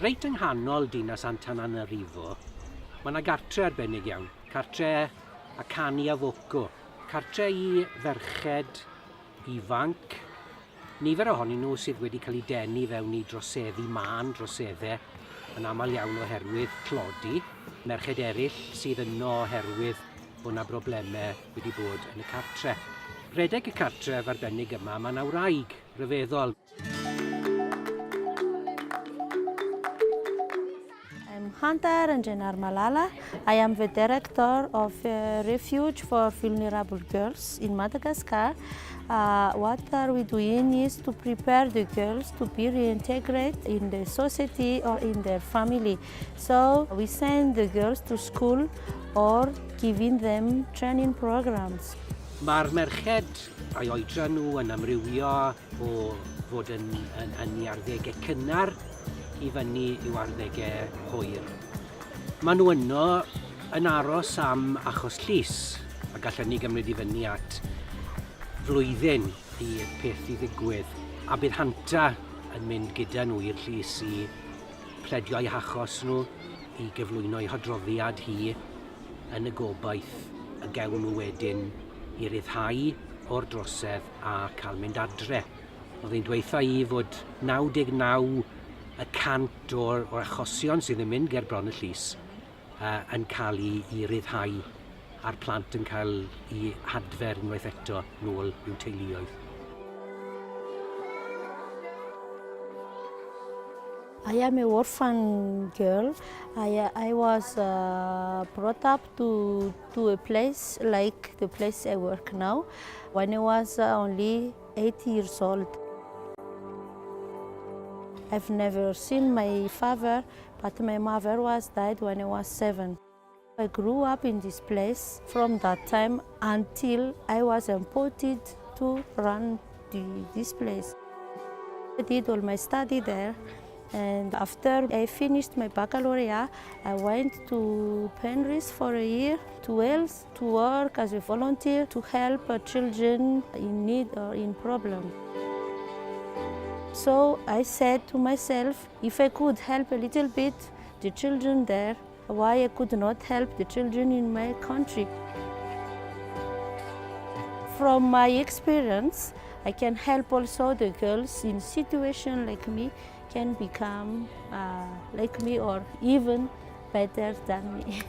Reit yng nghanol dinas Antananarivo, mae yna gartre arbennig iawn, cartre Akany Avoko, cartre i ferched ifanc, nifer ohonyn nhw sydd wedi cael eu denu fewn i droseddu mân droseddau, yn aml iawn oherwydd tlodi, merched eraill sydd yno oherwydd bod yna broblemau wedi bod yn y cartre. Rhedeg y cartref arbennig yma, mae yna wraig ryfeddol. I'm Hanta Randrianarimalala. I am the director of Refuge for Vulnerable Girls in Madagascar. Uh, what are we doing is to prepare the girls to be reintegrated in the society or in their family. So we send the girls to school or giving them training programs. Mae'r merched a'i oedran nhw yn amrywio o fod yn, yn, yn ei arddegau cynnar i fyny i'w arddegau hwyr. Maen nhw yno yn aros am achos llys, a gall hynny gymryd i fyny at flwyddyn i'r peth i ddigwydd. A bydd Hanta yn mynd gyda nhw i'r llys i pledio eu hachos nhw, i gyflwyno ei hadroddiad hi yn y gobaith y gewn nhw wedyn i ryddhau o'r drosedd a cael mynd adre. Oedd hi'n dweutha i fod 99 y cant o'r, or achosion sydd yn mynd ger bron y llys uh, yn cael ei, i ryddhau a'r plant yn cael eu hadfer unwaith eto nôl i'w teuluoedd. I am a orphan girl. I, I was uh, brought up to, to a place like the place I work now when I was uh, only eight years old. I've never seen my father, but my mother was died when I was seven. I grew up in this place from that time until I was imported to run the, this place. I did all my study there and after I finished my baccalaureate, I went to Penrith for a year to Wales to work as a volunteer to help children in need or in problem. So I said to myself, if I could help a little bit the children there, why I could not help the children in my country. From my experience, I can help also the girls in situation like me can become uh, like me or even better than me.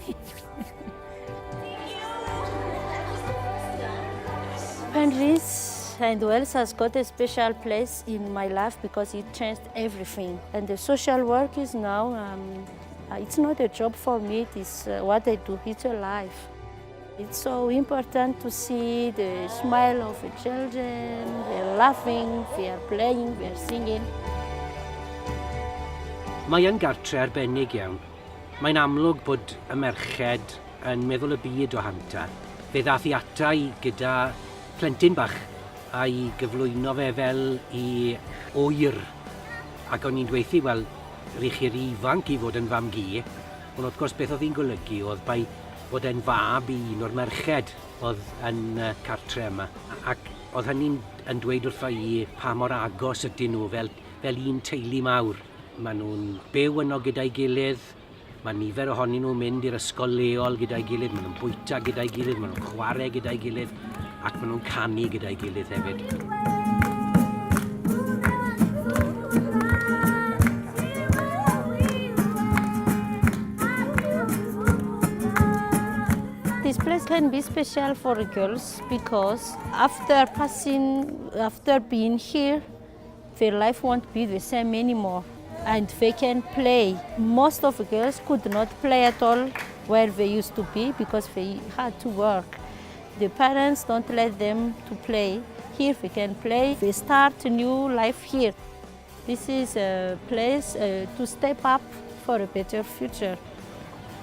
Penrith and Wales has got a special place in my life because it changed everything. And the social work is now, um, uh, it's not a job for me, it is uh, what I do, it's a life. It's so important to see the smile of the children, they're laughing, they are playing, they are singing. Mae yn gartre arbennig iawn. Mae'n amlwg bod y merched yn meddwl y byd o Hanta. Fe ddath i ata i gyda plentyn bach a'i gyflwyno fe fel i ŵyr. Ac o'n i'n dweuthu, wel, rych chi'r ifanc i fod yn fam-gu. Ond wrth gwrs beth oedd hi'n golygu oedd bai bod e'n fab i un o'r merched oedd yn y cartre yma. Ac oedd hynny'n yn dweud wrtho i pa mor agos ydyn nhw fel, fel un teulu mawr. Maen nhw'n byw yno gyda'i gilydd, mae nifer ohonyn nhw'n mynd i'r ysgol leol gyda'i gilydd, maen nhw'n bwyta gyda'i gilydd, maen nhw'n chwarae gyda'i gilydd, ac maen nhw'n canu gyda'i gilydd hefyd. This place can be special for girls because after passing, after being here, their life won't be the same anymore and they can play. Most of the girls could not play at all where they used to be because they had to work. The parents don't let them to play. Here they can play. They start a new life here. This is a place uh, to step up for a better future.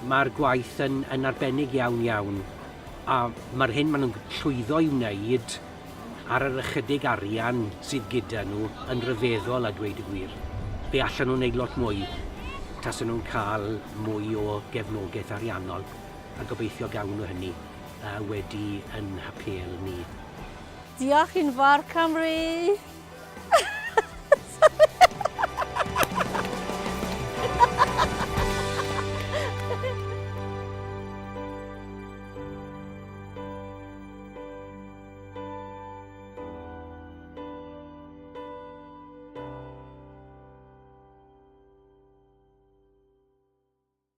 Mae'r gwaith yn, yn arbennig iawn iawn a mae'r hyn maen nhw'n llwyddo i wneud ar yr ychydig arian sydd gyda nhw yn rhyfeddol a dweud y gwir. Fe allan nhw wneud lot mwy tasen nhw'n cael mwy o gefnogaeth ariannol a gobeithio gawn nhw hynny wedi yn hapêl ni. Diolch yn fawr Cymru!